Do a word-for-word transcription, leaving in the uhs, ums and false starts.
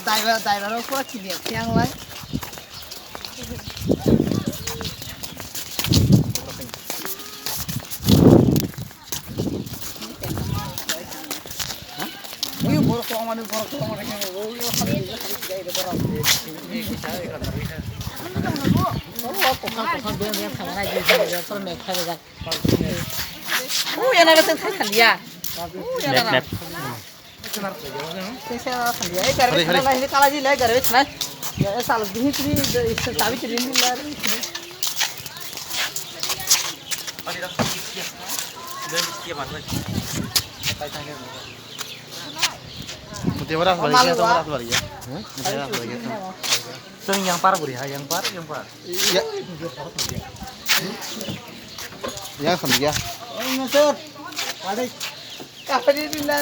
Driver, driver pura kini yang lai. Uyu borok tongmani, borok tongmani khe uyu khali uyu khali kidai de borok. Borok kokha kokha beng beng thangna ji thangna ji pura mek kha de jak. Uyu na ga thang thang ya. Uyu na na. Map, map. Tesa khali ai gari Hari, hari. Kala ji lai gari chnai. Ya sal bini tri sabi tri ni la. Mutiara bari ya, mutiara bari ya. Seng yang par beri ha, yang par, yang par. Ya. Yang sendiri ya. Kali ni la.